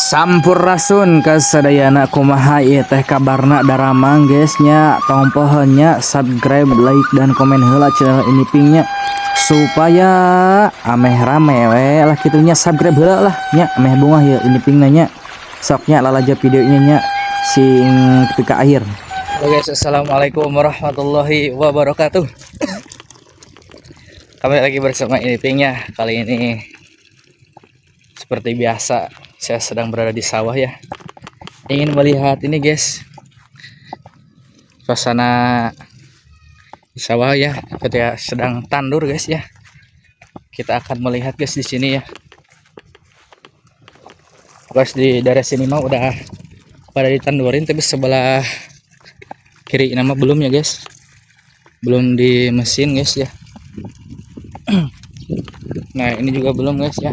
Sampurasun kasadayana, kumaha ieu teh kabarna daramang guys nya? Tong poho nya subscribe, like, dan komen heula channel ini pingnya supaya ameh rame we lah kitu nya. Subscribe heula lah nya, ameh bungah ya ini pingna nya. Sok nya lalajo videonya nya sing tepi ka akhir. Halo guys, assalamualaikum warahmatullahi wabarakatuh. Kembali lagi bersama ini pingnya. Kali ini seperti biasa saya sedang berada di sawah ya, ingin melihat ini guys, suasana di sawah ya ketika sedang tandur guys ya. Kita akan melihat guys di sini ya guys. Di daerah sini mah udah pada ditandurin, tapi sebelah kiri nama belum ya guys, belum di mesin guys ya. Nah ini juga belum guys ya,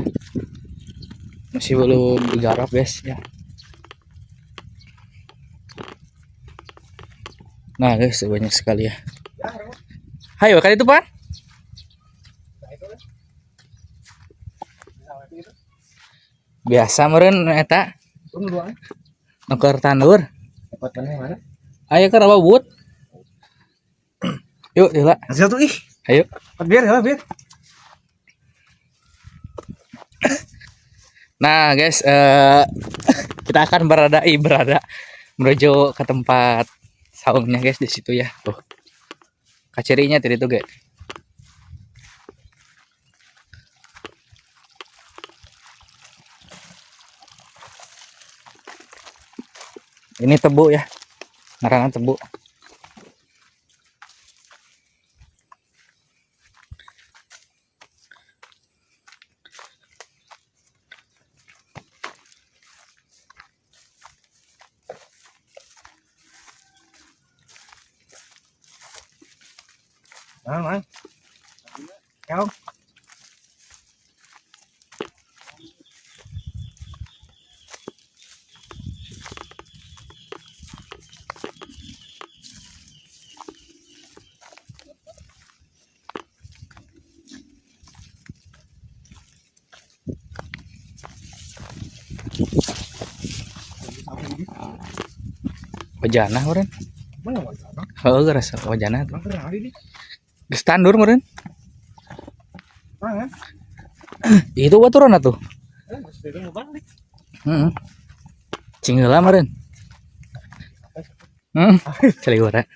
masih belum digarap guys ya. Nah guys, banyak sekali ya. Hayo kan itu pan biasa meren eta nuker tandur. Ayo ke Rawabut. Yuk dila. Hasil tuh ih. Ayo. Biar ya, biar. Nah guys, kita akan berada menuju ke tempat saungnya guys di situ ya. Tuh. Kacirinya tadi tuh guys. Ini tebu ya. Ngaranna tebu. Mang, mang. Wajana meureun. Mana wajana? Heuh, rasa wajana tuh. Mana hari ini? Geus tandur meureun. Mana? Itu baturan atuh. Geus itu mau balik. Heeh. Cing heula meureun. Heeh. Caliwara.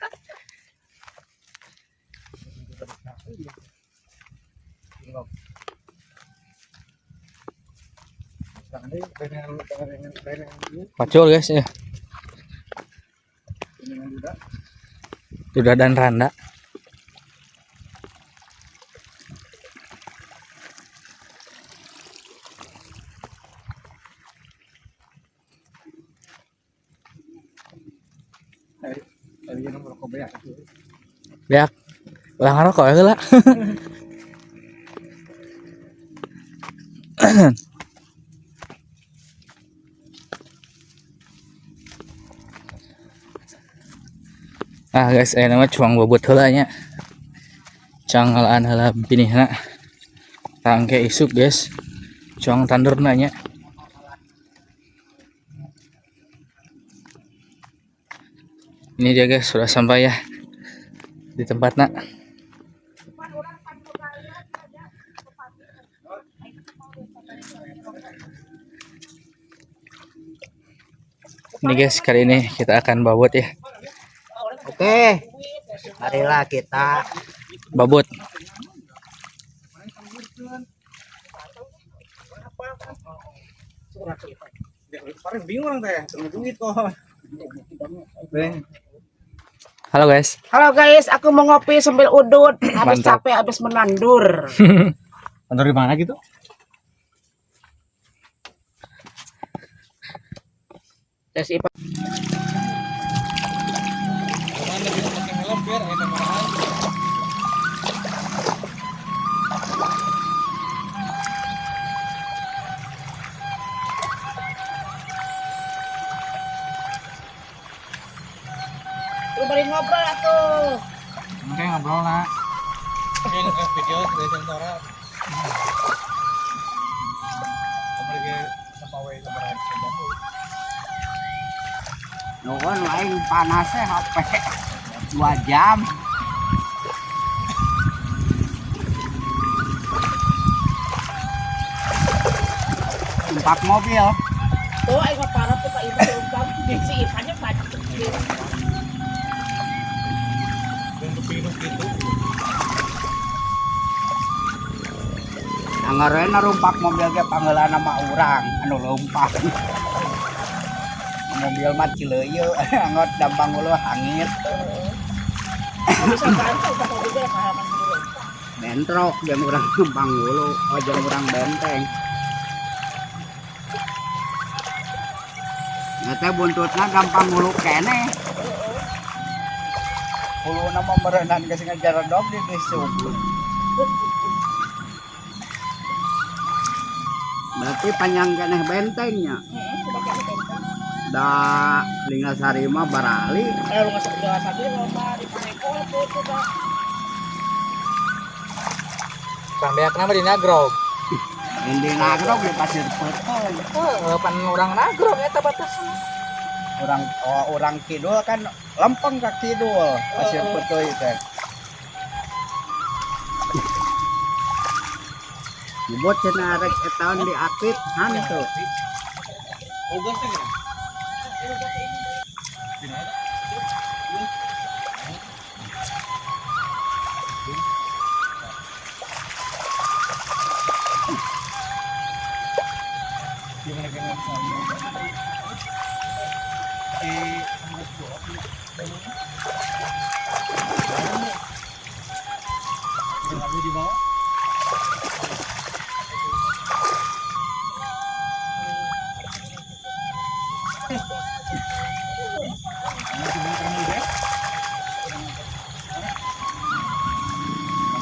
Pacul guys ya. Duda dan randa. Beak. Ulah ngarokok heula. Ah guys, aya nama cuang bobot heula nya. Cuang ngalaan heula binihna. Tangke isuk guys. Cuang tandurna nya. Ini dia guys, sudah sampai ya di tempatna. Ini guys, kali ini kita akan babot ya. Oke, marilah kita babot. Bingung orang teh, duit kok. Halo guys. Halo guys, aku mau ngopi sambil udut. Habis Mantap. Capek habis menandur. Menandur di mana gitu? Tes IPA. Lu bari ngobrol atuh. Oke, ngobrol nak. Ini video dari Sentora. Pawai sabaraha jam. Nuhun, aing panasnya HP 2 jam. Empat mobil. Tuh aing mah parah tuh Pak Ibu lompat. Si Ipannya maju. Untuk pinus gitu. Anggarena rumpak mobil ge panggeulana mah urang anu lompat. Mobil mah cileuyeut, angot dampang uluh hangit. Bisa bantu udah mobil ge pahaman dulu. Bentrok jeung urang numpang hulu, oh jeung urang benteng. Nya teh buntutna gampang hulu keneh. Huluna mah meureunan geus ngajaredog di disuk. Berarti panjang keneh bentengnya. Heeh, kumaha benteng. Da Lingasari mah barali. Eh lu masuk ke Lingasari loba di Pareko tuh Pak. Bang Beak nama di Nagrog. Di Nagrog di Pasir Peuteung. Heeh, pan urang Nagrog eta batasna. Urang, oh, urang kidul kan lempeng ke kidul Pasir Peuteung teh. Nyebut cenah rek etaun di akit hantu. Ogas teh gimana?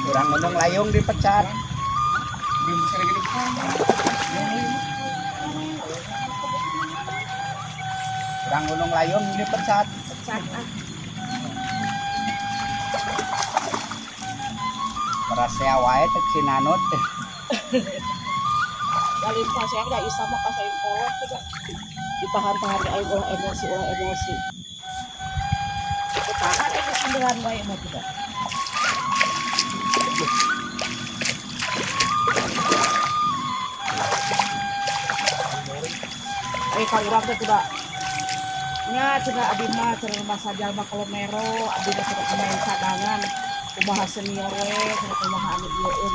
Urang gunung layung dipecat. Urang gunung layung dipecat. Pecat ah. Parasea wae cek si Nanut. Balik pas saya udah isa mah pas aing kolot teh ditahan-tahan aing ulah emosi, ulah emosi. Tahan aing sindiran wae mah tidak. Ka urang teh kuda nya cenah abdi mah cenah masa jalma kalau mero abdi mah cenah pemain cadangan kumaha senior we cenah kumaha anu ieu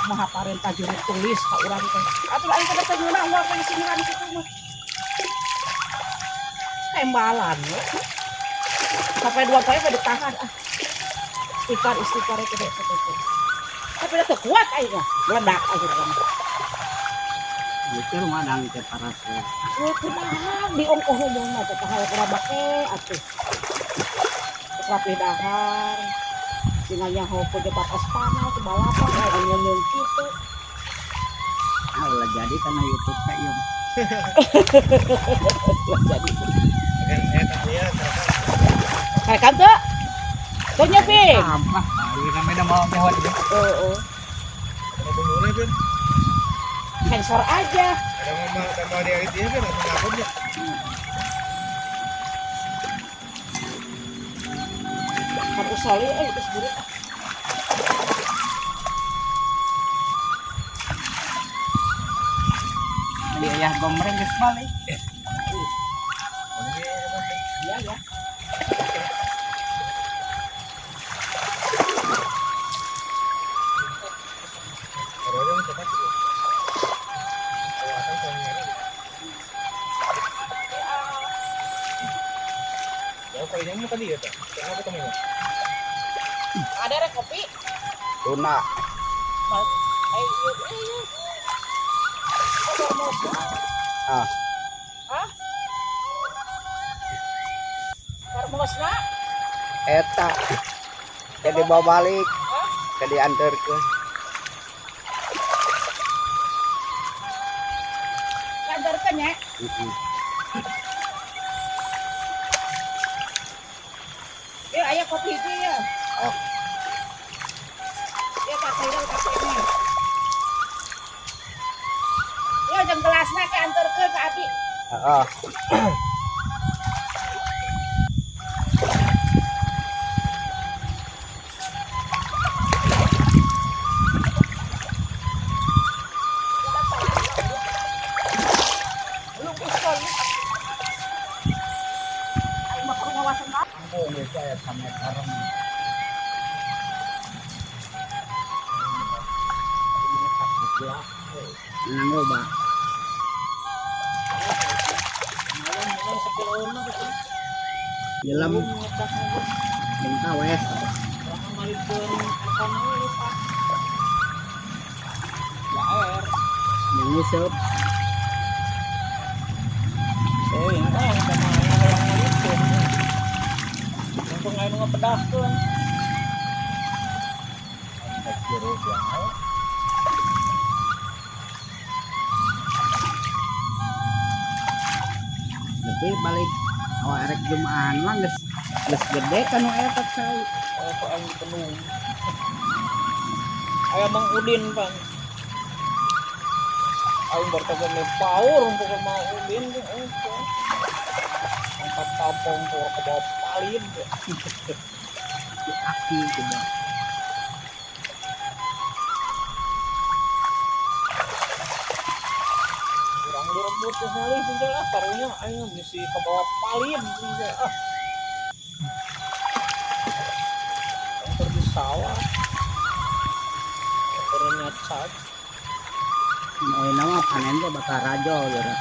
kumaha parentah juru tulis ka urang teh atuh aing teh ngeunah uang teh sindiran kitu mah tembalan we sampai 2 poe mah ditahan ah istighfar istighfar teh teh teh tapi teh kuat aing mah meledak akhirnya mah. Itu rumah dang teh parasea. Oh, kumaha diongkoh ngomong mah teh kahaya kurang make atuh. Rapi dahar. Tinggal nyaho pejabat Astana teh balapan aya ngomong kitu. Ah, ulah jadi kana YouTube teh ieu. Ulah jadi. Kayak kan teu? Teu nya, Ping? Sampah. Ieu kan beda mau nyaho di. Heeh. Ada bumbunya, Pin. Sensor aja. Ada mau dia itu ya, Pin, atau ngapun ya? Kan usoli, geus burit ah. Di ayah gombreng geus balik. Iya ya. Ada rek kopi? Tuna. Ah. Hah? Termosna? Eta. Jadi bawa balik. Jadi antarkeun. Antarkeun nya? Heeh. Ya, aya kopi itu ya. Oh. Ya, pakai ini, pakai ini. Ya, jam gelas. Berasna ke anterkeun ka abi. Heeh. Belum usul. Aing mah kudu ngawasan ka. Kampung itu aya sameter. Menang loba. Menang sakiloan mah gitu. Nyelam minta weh. Urang malikeun kana we lupa. Jaer. Yang nguseup. Eh, ini kan yang sama yang malikeun. Untung aya nu ngapedahkeun. Rek jero wae. Tapi balik awak rek Jumahan mah geus geus gede kan nu eta cai. Oh, kok aing penuh. Aya Mang Udin pan. Aing bertoga me paur untuk Mang Udin tuh. Angkat tampong tur ke bawah palin. Di aki coba. Urang direbut teh salih sih ah karunya aing misi ke bawah palin sih ah. Aing keur di sawah. Keur nyacat. Ayeuna mah panen teh bakal rajo geura.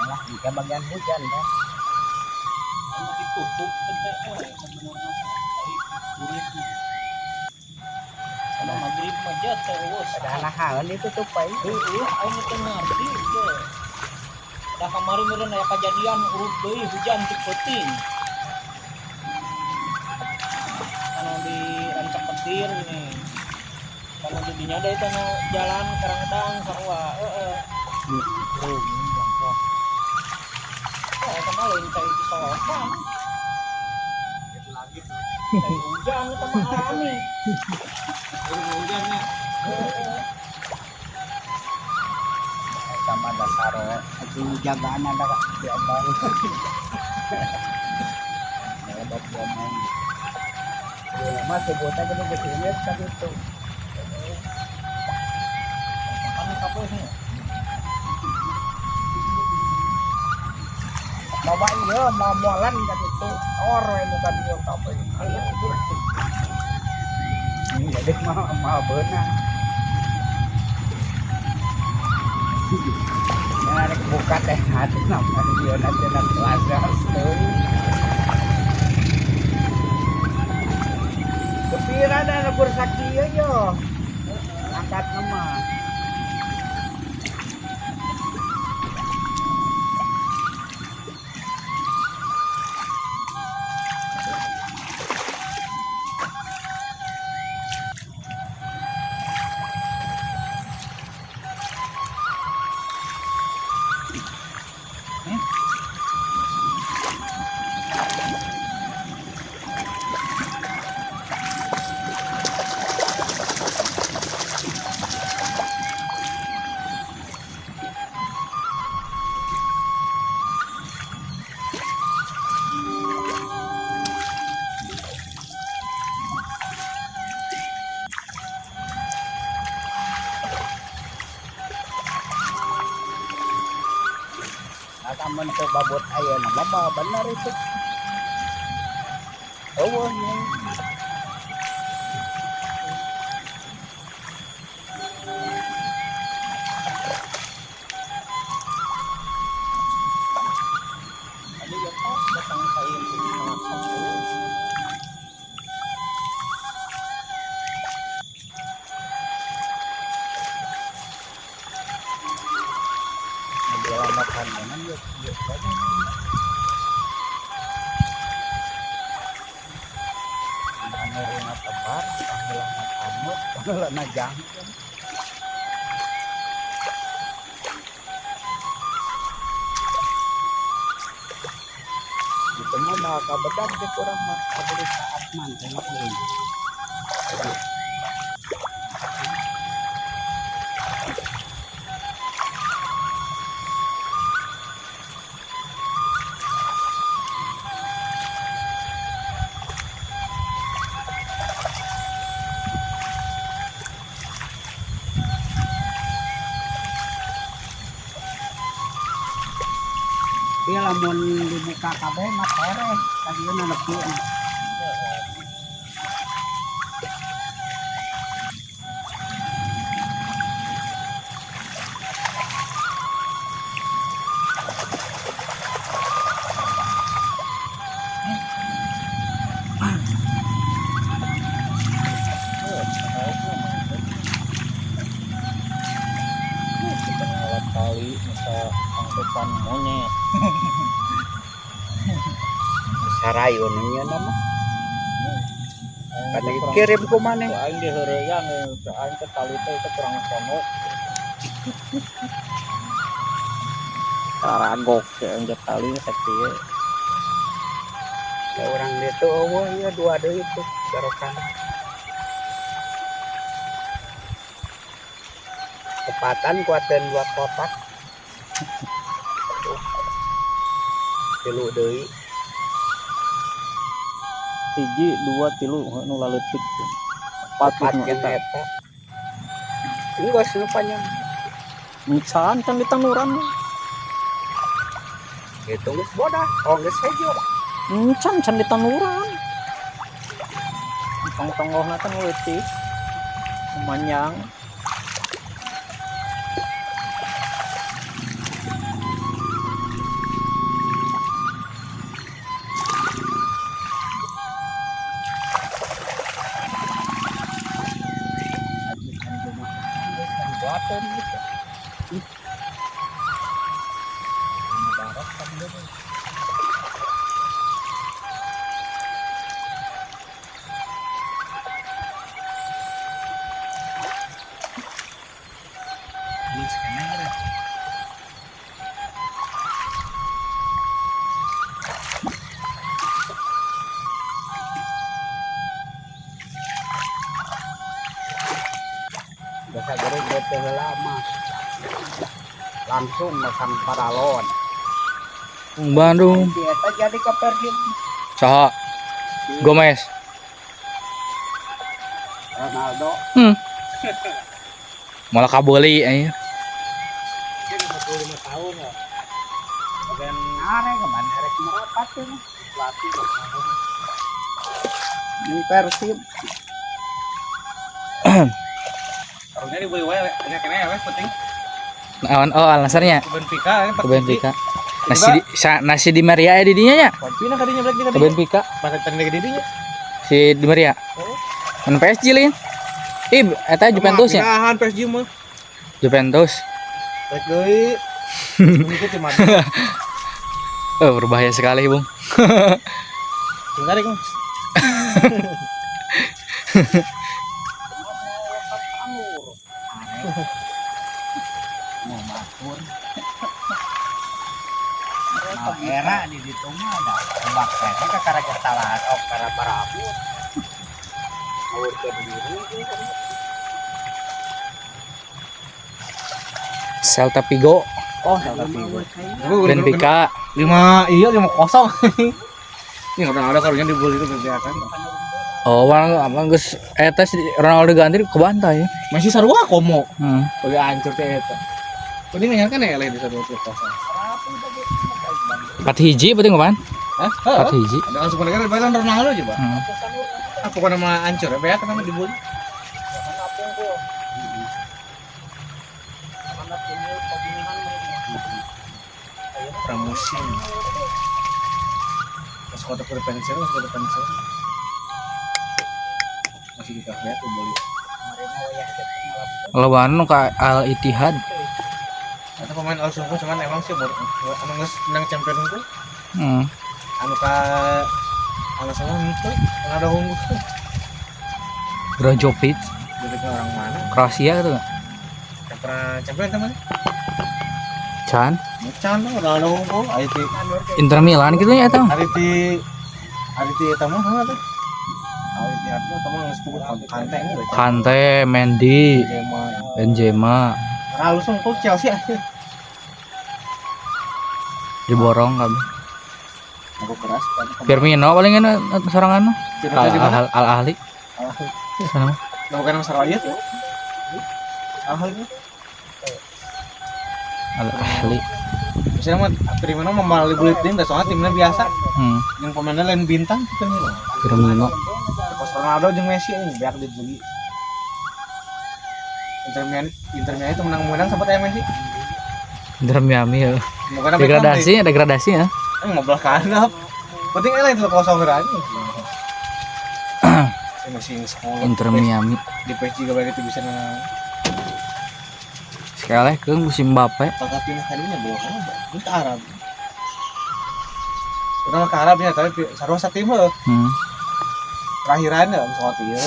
Lah, jika bagian hujan kan. Emang ditutup teh sebenarnya ai kurit. Kalau maghrib mah jat teh eueuh. Ada nahan ditutup ai. Heueuh aing teu ngarti teh. Da kamari meureun aya kajadian urut deui hujan ti peuting. Anu di Rancak Petir gini. Anu di dinya deui teh nu jalan Karangedang sarua heeh. Oh, ini jangkauan. Oh, eta mah lain cai disolokan. Lagi tuh. Cai hujan eta mah alami. Baru hujannya. Heeh. Sama dasar atuh jagaan ada diomong. Nyelebab diomong. Ya mah sebutnya kudu geus leungit ka ditu. Kan kabeh. Bawa ieu moal-moalan ka ditu. Tor we nu ka dieu kabeh. Jadi mah mah beunang. Nah, rek buka teh hati nama dia nanti nak lazar teuing. Kepira da nu kur sakieu yo. Angkat nama. Amun teu babut ayeuna mah mah bener itu. Eueuh nya. Tadi ya pas datang saya 9:30. Makan mana yuk yuk pangerina tebar, pangelana pamut, pangelana jangkung. Moal kabedag cek urang mah kaburu saat man tengok euy. Iya lamun dibuka kabeh mah tereh kadieuna nepi. Kita ngelap kali masa angkutan monyet. Sarayon nya nama. Kan kirim ku maneh. Aing diheureuyan aing teh tali teh itu kurang sono. Taragok teh anjir tali sakieu. Ya urang ditu eueuh ieu dua deui tuh garokan. Tepatan kuateun dua kotak. Tilu deui. 1 2 3 nu laleutik. Empat nu eta. Eta. Enggeus nu panjang. Encan can ditanuran. Itu geus bodah, oh geus hejo. Encan can ditanuran. Tong-tonggohna teh nu leutik. Manjang. Buatan gitu. Ini sekarang ya. Biasa goreng teh lama langsung masang paralon. Bandung. Si eta jadi ke Persib. Saha? Gomez. Ronaldo. Malah kabeuli anjing. 55 tahun ya. Bagian arek kemana arek merapat ya. Pelatih Ini Persib. Karunya dibeli wae nya kene we penting. Naon oh alasannya Ke Benfica ini ke Benfica. Nasi di Maria di dinya nya. Pindah kadinya balik Ke Benfica. Masa tanding ke didinya. Si Di Maria. Kan PSG lain. Ih, eta Juventus nya. Pindahan PSG mah. Juventus. Rek deui. Itu cuma. Oh, berbahaya sekali, Bung. Tinggal rek. Mau matur. Nah, era di ditu mah ada tembak eta ka karena kesalahan oh karena parabut. Ngawurkeun diri Celta Vigo, Oh, Celta Vigo. Benfica. 5 iya 5-0. Ini Ronaldo karunya dibeli itu kan. Oh, orang apa geus eta si Ronaldo ganti kebantai. Masih sarua komo. Hmm. Oke hancur teh eta. Penting nanya kan eleh di 1-0. 4 hiji penting apaan? Hah? 4 hiji. Ada langsung mereka bayaran Ronaldo aja, Pak. Hmm. Ah, pokoknya mah hancur ya, kenapa dibeli? Pramusim. Masuk kota pensiun, masuk kota pensiun. Masih di kafe tuh boleh. Lawan nu ka Al Ittihad. Atau pemain Al Sungguh cuman emang sih emang geus menang champion unggul. Hmm. Anu ka alasannya itu ada unggul. Brozovic, Jadi ke orang mana? Kroasia gitu nggak? Yang pernah champion teman? Can. Can tuh Ronaldo unggul, IT Inter Milan gitu ya eta. hari di Ari ti eta mah teh. Al Ittihad mah eta mah geus puguh Kante we. Kante, Mendy, Benzema. Benzema Halus unggul Chelsea aja. Diborong kabeh. Aku keras kan. Firmino paling enak sorangan mah. Firmino di mana? Al Ahli. Al Ahli. Sana mah. Nah, bukan masalah ieu tuh. Al Ahli. Al Ahli. Misalnya mah Firmino mah malah bulit deui soalnya timnya biasa. Yang pemainnya lain bintang Firmino. Firmino. Kos Ronaldo jeung Messi ini biar dibeli. Inter Miami itu menang-menang sempat ya Messi. Inter Miami ya. Bukan Degradasi, degradasi ya. Ngobrol kanap. Penting lah itu kosong aja. Si Messi sekolah. Inter Miami. Di PSG juga begitu bisa menang. Sekali ke musim Mbappe. Kakak pindah kalinya belum kan? Terus ke Arab. Udah ke Arab ya, tapi sarua satim heuh. Terakhiran ya soal ieu.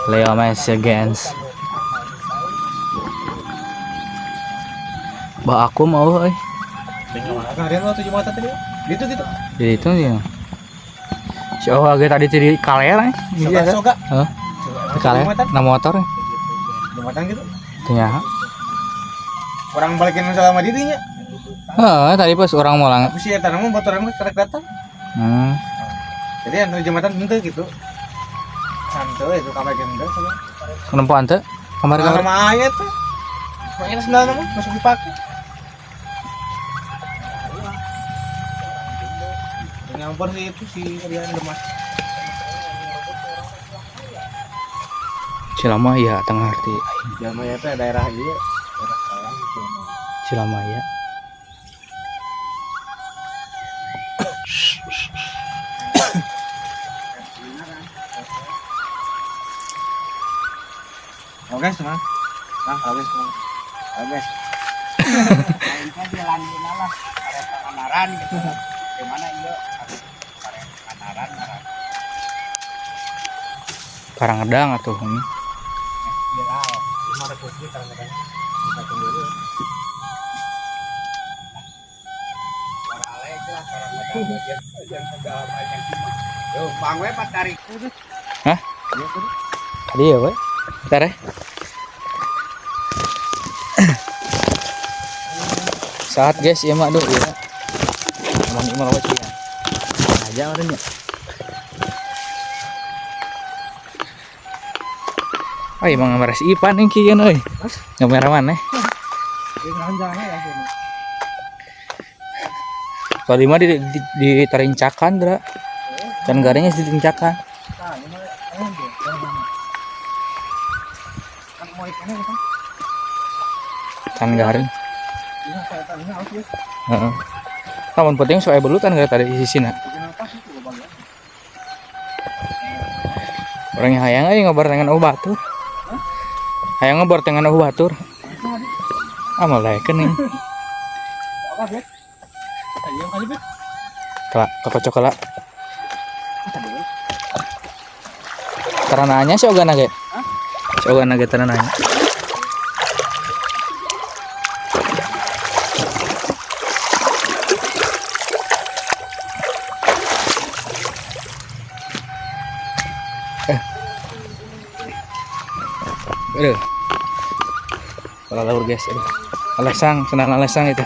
Leo Messi against. Bah aku mau euy. Kemarin waktu Jumatan tadi. Gitu gitu. Jadi itu ya. Si Owa ge tadi di kaler eh. Iya, soga. Heeh. Di kaler na motor. Jumatan gitu. Teu nyaha. Orang balikin sama dirinya. Heeh, tadi pas orang mau lang. Aku sih eta mah baturan mah kerek datang. Jadi antara jembatan henteu gitu. Santai itu kamar henteu soga. Nempo ante? Kamar-kamar. Sama aya teh. Makanya sendal mah masuk dipake. Nyampur sih itu si Rian Demas. Cilamaya tengah arti. Cilamaya teh daerah ieu, daerah Kalang Cilamaya. Cilamaya. Oke, semua. Nah, oke semua. Oke. Aing teh di landina lah, arek Pangandaran gitu. Gimana ieu? Arek Pangandaran, ngaran. Karangedang atuh ini. Viral. Lima Republik Karangedang. Bisa sendiri. Warale lah Karangedang bagian bagian segala banyak. Yo, bang we patari. Hah? Tadi ya, we. Bentar ya. Saat guys, ya mak duh ya. Emang ini malah ya. Aja orangnya. Oh, emang ngemeres Ipan yang kieu euy. Ngemerah mana? Tadi mah di terincakan, Dra. Can garingnya ditincakan. Can garing. Heeh. Lamun penting soe belut kan tadi sisina. Orang yang hayang euy ngobar dengan eueuh batur. Hayang ngobar dengan eueuh batur. Ah malekeun nih. Kelak, kekocok kelak. Tarananya si ogana ge. Si ogana ge tarananya. Aduh. Kalau laur guys, aduh. Alesang, senang alesang itu.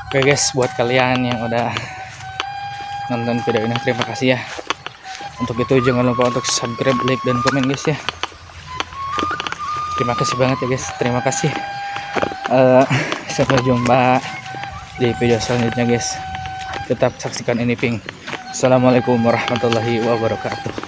Oke guys, buat kalian yang udah nonton video ini terima kasih ya. Untuk itu jangan lupa untuk subscribe, like, dan komen guys ya. Terima kasih banget ya guys, terima kasih. Sampai jumpa di video selanjutnya guys. Tetap saksikan ini ping. Assalamualaikum warahmatullahi wabarakatuh.